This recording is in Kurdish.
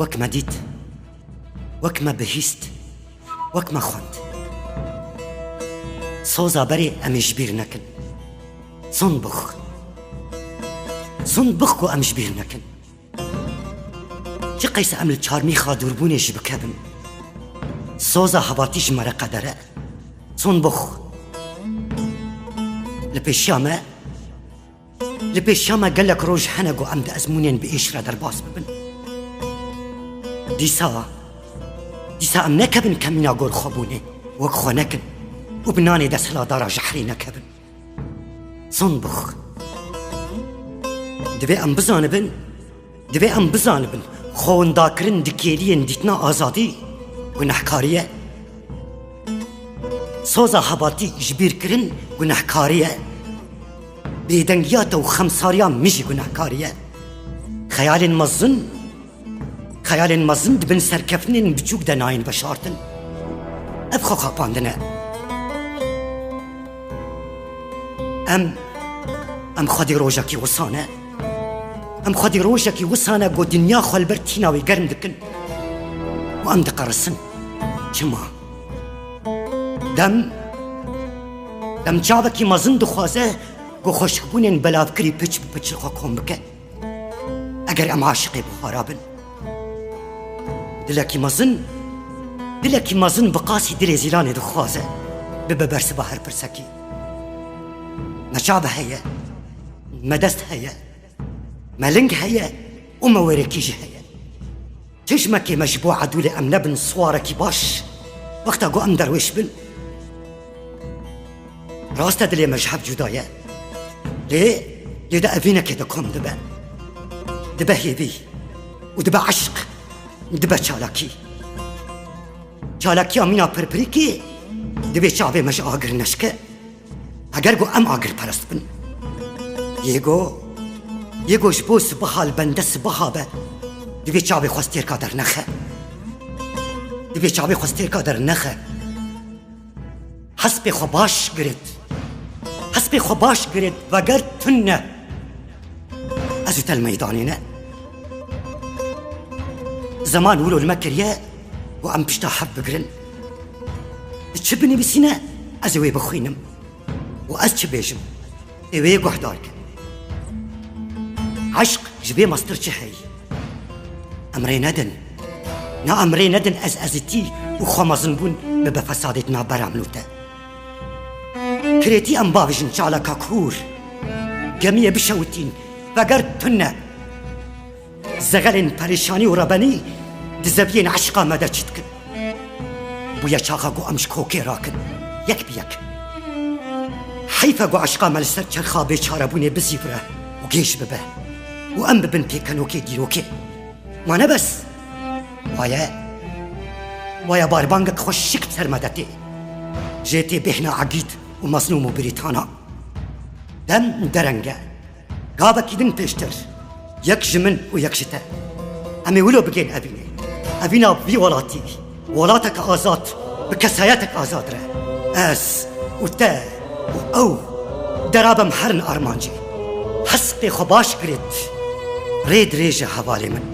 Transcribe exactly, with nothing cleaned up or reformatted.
Wek me dît, wek me bihîst, wek me xwend. Soza berê em ê ji bîr nekin. Sundbûx. Sundbûx ku em ji bîr nekin. Çi qeyse em li çarmîxa dûrbûnê jî bikevin. Soza hevatî ji me re qeder e. Sundbûx. Li pêşiya me, li pêşiya me gelek roj hene ku em di ezmûnên bi êş re derbas bibin. Dîsa, dîsa em nekevin kemîna gor xwebûnê, wek xwe nekin û bi nanê desthilatdara jehrî nekevin. Sundbûx. Divê em bizanibin, divê em bizanibin, xwewindakirin di kêliyên dîtina azadî gunehkarî ye. Soza hevatî ji bîr kirin gunehkarî ye. Bêdengiya te û xemsariya min jî gunehkarî ye. Xeyalên mezin, xeyalên mezin di bin serkeftinên biçûk de nayên veşartin. Ev xwe xapandine. Em, em xwedî rojekî wisa ne. Em xwedî rojekî wisa ne ku dinya xwe li ber tîna wê germ dikin. Û em diqerisin. Çima? Dem, dem çavekî mezin dixwaze ku xweşikbûnên belavkirî piç bi piç li xwe kom bike. Eger em aşiqê buxara bin. Dilekî mezin, dilekî mezin bi qasî dilê zîlanê dixwaze, bibe bersiva her pirsekî. Me çav heye, me dest heye, me ling heye û me wêrekî jî heye. Çi ji me kêm e ji bo edûlê em nebin siwarekî baş, wexta ku em derwêş bin? Rast e, dilê me ji hev cuda ye. Lê, lê di evînekê de kom dibe. Dibe hêvî û dibe eşq, dibe çalakî. Çalakiya mîna pirpirîkê divê çavê me ji agir neşke. Eger ku em agirperest bin. Yê ku, yê ku ji bo sibeha li bende sibeha be, divê çavê xwe stêrka dernexe. Divê çavê xwe stêrka dernexe. Hespê xwe baş giret. Hespê xwe baş giret, veger tune. Ez û te li meydanê ne. Zeman wilo li me kiriye ku em pişta hev bigirin. Tu çi binivîsîne, ez ê wê bixwînim. Û ez çi bêjim, ê wê guhdar kin. Eşq ji vê mestir çi heyî? Em rê nedin. Na em rê nedin ez ezîtî û xwe mezinbûn bibe fesadê di navbera min û te. Kirêtî em bavêjin çalaka kûr. Gemiyê bişewitîn, veger tune. Zexelên perêşanî û rebenî di zeviyên eşqa me de çî dikin. Bûye çaxa ku em ji kokê rakin, yek bi yek. Heyf e ku eşqa me li ser çerxa bêçarebûnê bizîvire û gêj bibe û em bibin pêkenokê dîrokê. Ma ne bes? Waye, waye barbangek xweşik ser me de tê. Jê tê bêhna Egîd û Mezlûm û Brîtana. Dem dereng e. Gavekî din pêştir. Yek ji min û yek ji te. Em ê wilo bigên evînê. Evîna vî welatî. Welateke azad, bi kesayetek azad re. Ez û te û ew derav em herin armancê. Hespê xwe baş girêt. Rê dirêj e hevalê min.